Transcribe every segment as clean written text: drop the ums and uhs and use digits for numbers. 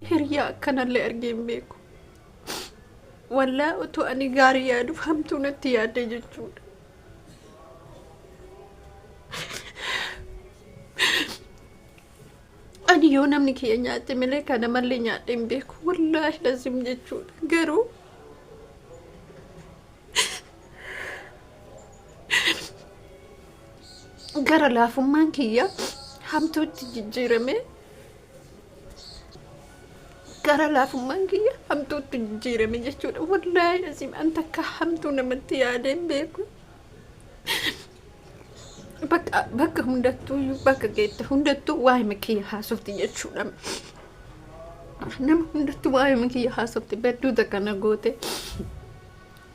Hiriyaa akkanallee argee hin beeku. Wallaa otoo ani gaarii yaaduuf hamtuu natti yaadde jechuudha. Ani yoo namni kiyya nyaate malee kana malee nyaadhee hin beeku. Wallaahi lazim jechuudha. Garuu gara laafummaan kiyya hamtuutti jijjiirame. Gara laafummaan kiyya hamtuutti jijjiirame jechuudha. Wallaahi lazim an takka hamtuu namatti yaadee hin beeku. Bakka bakka hundattuu bakka geette hundattuu waa'ee kiyya haasofti jechuudha. Nama hundattuu waa'ee kiyya haasofti badduu takka na goote.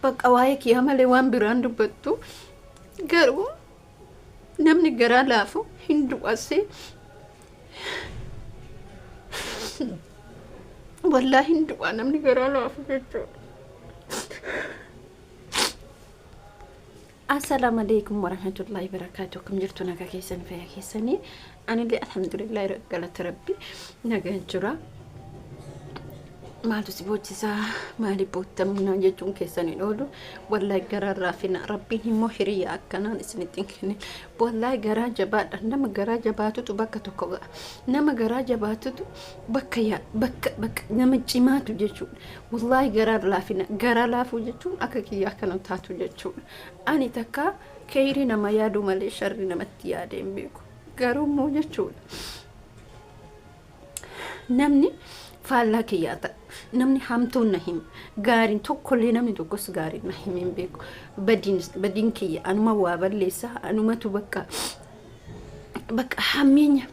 Bakka waa'ee kiyya malee waan biraan dubbattu. Garuu namni garaa laafu hin du'ase. Wallaahi hin du'a namni garaa laafu jechuudha. Assalaamu alaikum warahmatullahi wabarakatuh. Akkam jirtu nagaa keessan fayyaa keessanii? Anillee alhamdulillah galata rabbi nagaan jira. Maaltu si boochisaa maaliif boottamna jechuun keessan hin oolu. Wallaahi garaa raafina rabbiin immoo hiriyaa akkanaan isinitti hin kennin. Wallaahi garaa jabaadha. Nama garaa jabaatutu bakka tokko ga'a. Nama garaa jabaatutu bakka yaa bakka bakka nama cimaatu jechuudha. Wallaahi garaa laafina. Garaa laafuu jechuun akka kiyyaa kana taatu jechuudha. Ani takka keeyrii nama yaadu malee sharri namatti yaadee hin beeku. Garuu immoo jechuudha. Namni faallaa kiyyaa ta'a. Namni hamtuun na hima. Gaariin tokkollee namni tokkos gaariin na himee hin beeku. Badiin badiin kiyya anuma waa balleessa anumatu bakka bakka hammeenya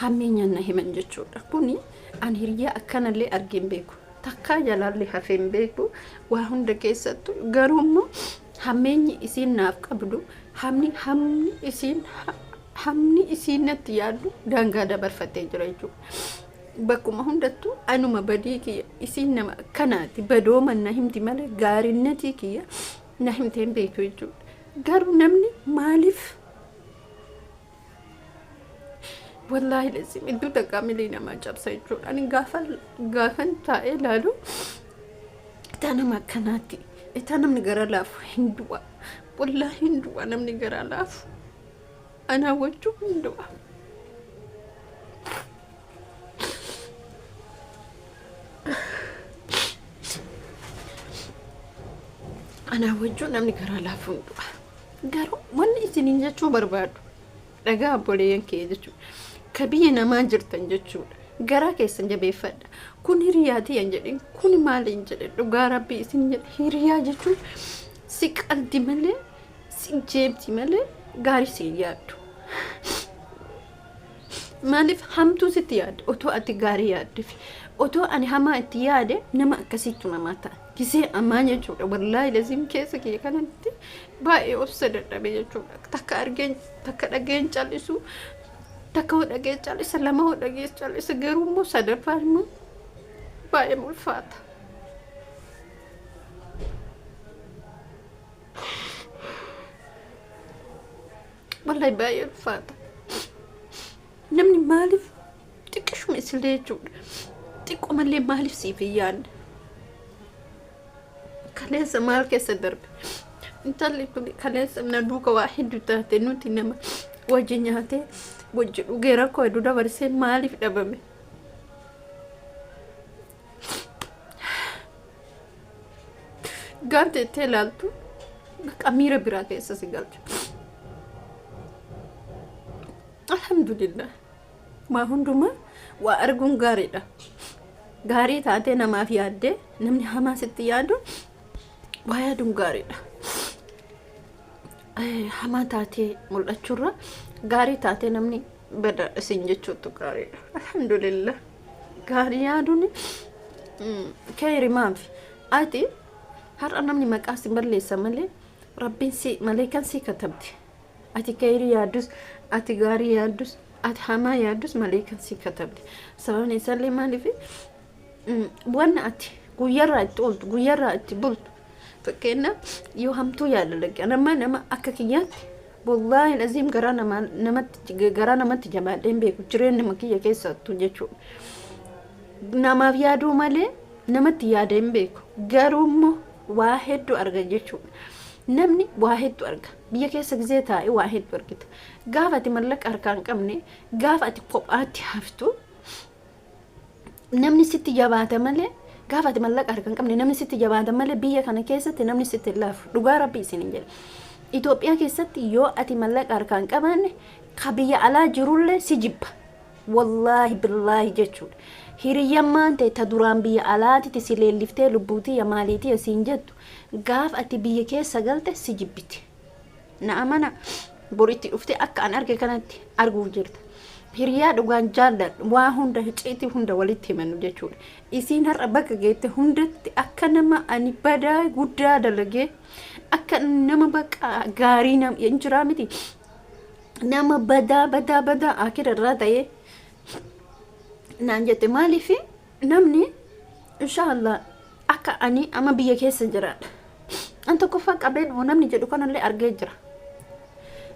hammeenyaan na himan jechuudha. Kuni ani hiriyaa akkanallee argee hin beeku. Takkaa jalaallee hafee hin beeku. Waa hunda keessattuu garuu immoo hammeenyi isiin naaf qabdu hamni hamni isiin Hamni isiin natti yaaddu daangaa dabarfatee jira jechuudha. Bakkuma hundattuu anuma badii kiyya isiin nama akkanaati badooman na himti malee gaarinnatii kiyya na himtee hin beektu jechuudha. Garuu namni maaliif wallaahi lazim iddoo takkaa milii namaa cabsa jechuudha. Ani gaafan gaafan taa'ee ilaalu itaa nama akkanaati. Itaa namni gara laafu hin du'a. Wallaahi hin du'a namni garaa laafu. Anaa wajjin hin du'a. Anaa wajjin namni garaa laafu hin du'a. Garuu wanni isiniin jechuu barbaadu dhagaa obboleeyyan kee jechuudha. Ka biyya namaa jirtan jechuudha. Garaa keessan jabeeffadha. Kun hiriyaa tiyya hin jedhin kun maali hin jedhin dhugaa rabbii isin jedha hiriyaa jechuun si qaldi malee Si jeebti malee gaarii si hin yaaddu. Maaliif hamtuu sitti yaadde otoo ati gaarii yaaddeef otoo ani hamaa itti yaade nama akkasiitu namaa ta'a. Gisee ammaa jechuudha wallaahi laziim keessa kiyya kanatti baay'ee obsa dadhabe jechuudha. Takka argeen takka dhageen callisu takka hoo dhageen callisa lama hoo dhageen callisa garuu immoo sadaffaan immoo baay'ee ulfaata. Wallahi baay'ee ulfaata. Namni maaliif xiqqishuma isillee jechuudha. Xiqqoomallee maaliif siif hin yaadne? Kaleessa maal keessa darbe? Intalli kun kaleessa na duuka waa hedduu taate nuti nama wajji nyaatee wajji dhugee rakkoo hedduu dabarsee maaliif dhabame? Gaaf jettee ilaaltu bakka miira biraa keessa si galcha. Alhamdulillah. Waa hundumaa waa arguun gaariidha. Gaarii taatee namaaf yaaddee namni hamaa sitti yaadu waa yaaduun gaariidha. Hamaa taatee mul'achuurra gaarii taatee namni bada isin jechuutu gaariidha. Alhamdulillah. Gaarii yaaduun keeyri maafi ati har'a namni maqaa si balleessa malee rabbiin si maleekan si katabdi. Ati keeyrii yaaddus ati gaarii yaaddus ati hamaa yaaddus maleekan si katabdi. Sababni isaallee maaliif wanna ati guyyarraa itti ooltu guyyarraa itti bultu fakkeenyaaf yoo hamtuu yaada laqqe nama nama akka kiyyaatti wallaahi aziim garaa namaa namatti garaa namatti jabaadhee hin beeku jireenya kiyya keessattuu jechuudha. Namaaf yaaduu malee namatti yaada hin beeku. Garuu immoo waa hedduu arga jechuudha. Namni waa hedduu arga. Biyya keessa gizee taa'e waa hedduu argita. Gaafa ati mallaqa harkaa hin qabne, gaafa ati kophaatti haftu, namni sitti jabaata malee, gaafa ati mallaqa harka hin qabne namni sitti jabaata malee, biyya kana keessatti namni sitti hin laafu. Dhugaa Rabbii isin hin jedhe. Itoophiyaa keessatti yoo ati mallaqa harkaa hin qabaanne, ka biyya alaa jirullee si jibba. Wallaahi billaahi jechuudha. Hiriyyammaan ta'e ta duraan biyya alaatitti si leelliftee lubbuutiyya maaliitiyya siin jettu, gaafa ati biyya keessa galte si jibbiti. Na amana, bor itti dhuftee akka an arge kanatti arguuf jirta. Hiriyaa dhugaan jaalladhu, waa hunda, hicciitii hunda walitti himannu jechuudha. Isiin har'a bakka geette hundatti akka nama ani badaa guddaa dalagee, akka nama bakka gaarii nam hin jiraa miti. Nama badaa badaa badaa akira irraa ta'ee naan jette. Maaliif namni inshaallah akka ani amma biyya keessa jiraadha. An tokkoffaa qabeen oo namni jedhu kanallee argee jira.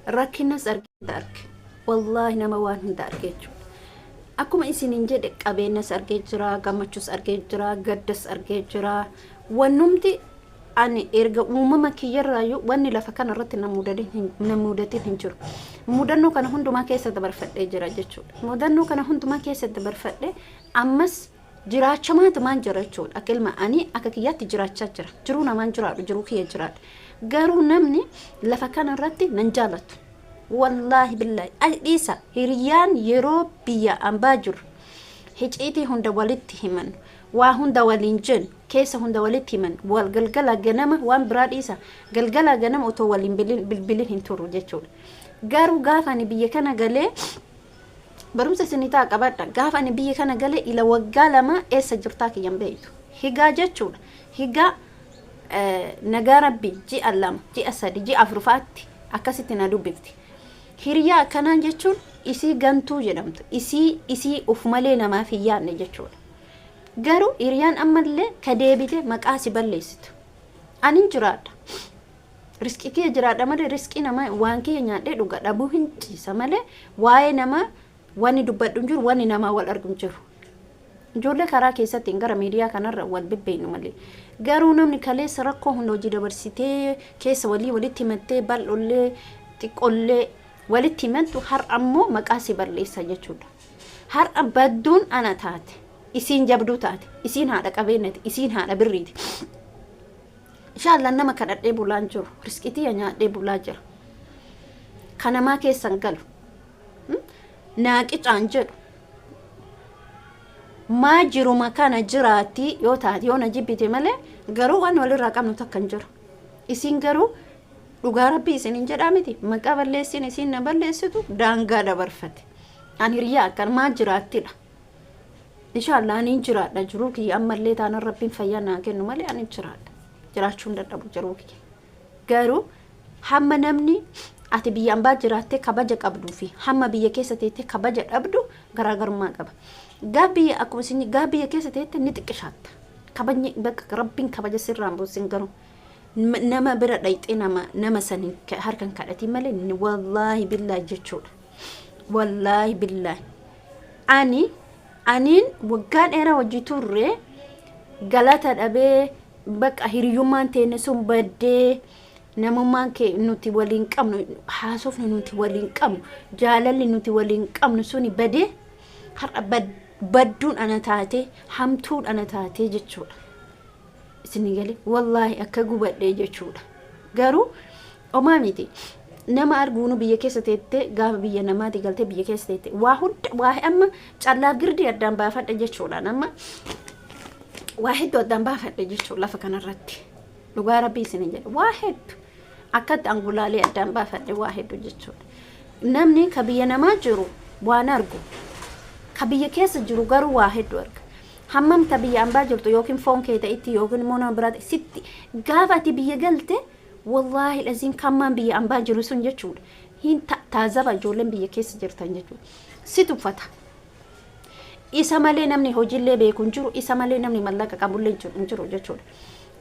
Rakkinas argee arge. Wallaahi nama waan hunda argee jechuudha. Akkuma isiniin jedhe, qabeenyas argee jira, gammachuus argee jira, gaddas argee jira. Wannumti ani erga uumama kiyyarraayyuu wanni lafa kana irratti na mudatin hin jiru. Mudannoo kana hundumaa keessa dabarfadhee jira jechuudha. Mudannoo kana hundumaa keessa dabarfadhee ammas jiraachamaatumaan jira jechuudha. Akka ilma ani akka kiyyaatti jiraachaa jira. Jiruu namaan jiraadhu, jiruu kiyya jiraadha. Garuu namni lafa kana irratti nan jaalatu. Wallaahi billaahi dhiisa, hiriyyaan yeroo biyya ambaa jiru hiciitii hunda walitti himannu, waa hunda waliin jennu, keessa hunda walitti himan, wal galgala ganama, waan biraa dhiisa, galgala ganama otoo waliin bilbilin hin turru jechuudha. Garuu gaafa ani biyya kana galee, barumsa isinii ta'a qabadha. Gaafa ani biyya kana galee ila waggaa 2 eessa jirtaa kiyyan beektu. Higaa jechuudha. Higaa nagaa Rabbi ji'a 2, ji'a 3, ji'a 4faatti akkasitti na dubbifti. Hiriyaa akkanaan jechuun isii gantuu jedhamtu. Isii uf malee namaaf hin yaadne jechuudha. Garuu hiriyaan ammallee ka deebite maqaa si balleessitu. Anin jiraadha. Riskii kiyya jiraadha malee, riskii namaa waan kiyya nyaadhee dhuga dhabuu hin ciisa malee, waa'ee namaa wanni dubbadhu hin jiru, wanni namaa wal argu hin jiru. Ijoollee karaa keessatti gara miidiyaa kanarra wal bibbeeynu malee. Garuu namni kaleessa rakkoo hunda hojii dabarsitee keessa walii walitti himattee, bal'ollee xiqqollee walitti himattu, har'a ammoo maqaa si balleessa jechuudha. Har'a badduun ana taate. Isiin jabduu taate. Isiin haadha qabeenyati. Isiin haadha birriiti. Inshaallah nama kadhadhee bulaan jiru. Riskiitiyya nyaadhee bulaa jira. Kanamaa keessan galu. Naaqicaan jedhu. Maa jiruma kana jiraatti yoo taate, yoo na jibbite malee, garuu waan walirraa qabnu takka hin jiru. Isiin garuu dhugaa Rabbii isin hin jedhaa miti, maqaa balleessiin isiin na balleessitu daangaa dabarfate. An hiriyaa akkan maa jiraattidha. Inshaallah ani hin jiraadha jiruu kiyya, ammallee taanaan Rabbiin fayyaa naa kennu malee ani hin jiraadha. Jiraachuu hin dadhabu jiruu kiyya. Garuu hamma namni ati biyya ambaa jiraattee kabaja qabduu fi hamma biyya keessa teettee kabaja dhabdu garaagarummaa qaba. Gaaf biyya akkuma isin gaaf biyya keessa teette ni xiqqishaatta. Kabajni bakka Rabbiin kabaja sirraan buusin, garuu nama bira dhayxee nama san harkan kadhatiin malee, wallaahi billaahi jechuudha. Wallaahi billaahi. Aniin waggaa dheeraa hojii turre galata dhabee, bakka hiriyyummaan teenne sun baddee, namummaan kee nuti waliin qabnu, haasofni nuti waliin qabnu, jaalalli nuti waliin qabnu suni badee, har'a badduun ana taatee, hamtuun ana taatee jechuudha. Isin galee wallaahi akka gubadhee jechuudha. Garuu omaa miti. Nama arguunu biyya keessa teettee, gaafa biyya namaati galtee biyya keessa teettee waa hunda, waa amma callaa girdii addaan baafadhe jechuudha. Nama waa hedduu addaan baafadhe jechuudha lafa kanarratti. Dhugaa Rabbii isin jedhe, waa hedduu akkatti angulaalee addaan baafadhe, waa hedduu jechuudha. Namni ka biyya namaa jiru waan argu, ka biyya keessa jiru garuu waa hedduu arga. Hammam ta biyya ambaa jirtu yookiin foon kee ta'itti yookiin immoo nama biraa sitti, gaafa ati biyya galte, wallaahi laziin kammaan biyya ambaa jiru sun jechuudha. Hin taazaba ijoolleen biyya keessa jirtan jechuudha. Si tuffata. Isa malee namni hojiillee beeku hin jiru, isa malee namni mallaqa qabullee hin jiru jechuudha.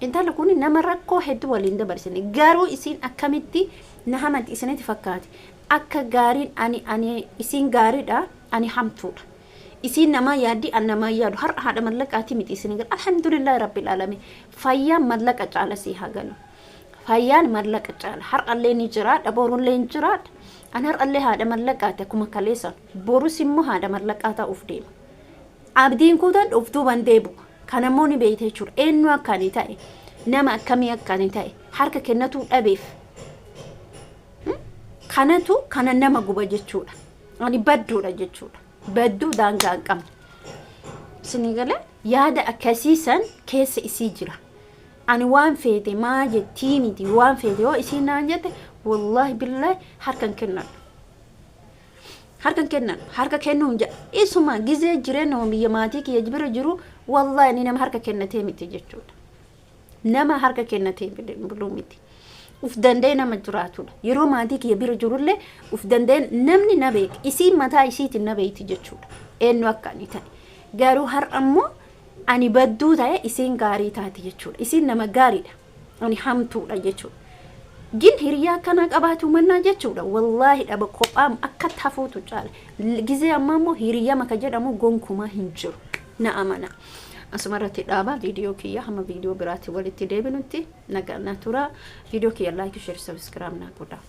Intalli kun nama rakkoo hedduu waliin dabarsine, garuu isiin akkamitti na hamanti isinitti fakkaate? Akka gaariin ani isiin gaariidha, ani hamtuudha. Isiin namaa yaaddi, an namaa yaadu. Har'a haadha mallaqaatii miti isin gara. Alhamdulillahi rabbil alamin. Fayyaan mallaqa caala sii haa galu. Fayyaan mallaqa caala. Har'allee ni jiraadha, borullee ni jiraadha. An har'allee haadha mallaqaati akkuma kaleessan. Borus immoo haadha mallaqaa ta'uuf deema. Abdiin kutan of duuban deebi'u. Kanammoo ni beekta jechuudha. Eenyu akka ani ta'e, nama akkamii akka ani ta'e, harka kennatuu dhabeef. Kanatu kana nama guba jechuudha. Ani badduudha jechuudha. Badduu daangaa hin qabne. Isinii galee yaada akkasii san keessa isii jira. Ani waan feete maa jettii miti, waan feete yoo isiin naan jette, wallaahi billaahi harka hin kennadhu. Harka hin kennan, harka kennuu hin jedha. Isuma gizee jireenya biyya maatii kiyya bira jiru, wallaahi ani nama harka kennatee miti jechuudha. Nama harka kennatee buluu miti. Uf danda'ee nama jiraatudha. Yeroo maatii kiyya bira jirullee uf danda'ee namni na beeka. Isiin mataa isiitiin na beekti jechuudha. Eenyu akka ani ta'e. Garuu har'a immoo ani badduu ta'e, isiin gaarii taati jechuudha. Isiin nama gaariidha. Ani hamtuudha jechuudha. Gin hiriyaa akkanaa qabaatu mannaa jechuudha. Wallaahi dhaba kophaa akka tafuutu caala. Gizee ammaa immoo hiriyaa maka jedhamu gonkumaa hin jiru. Na amana. Asuma irratti dhaabaa viidiyoo kiyya, hamma viidiyoo biraatti walitti deebinutti nagaa na tura. Viidiyoo kiyya like, share, subscribe naa godhaa.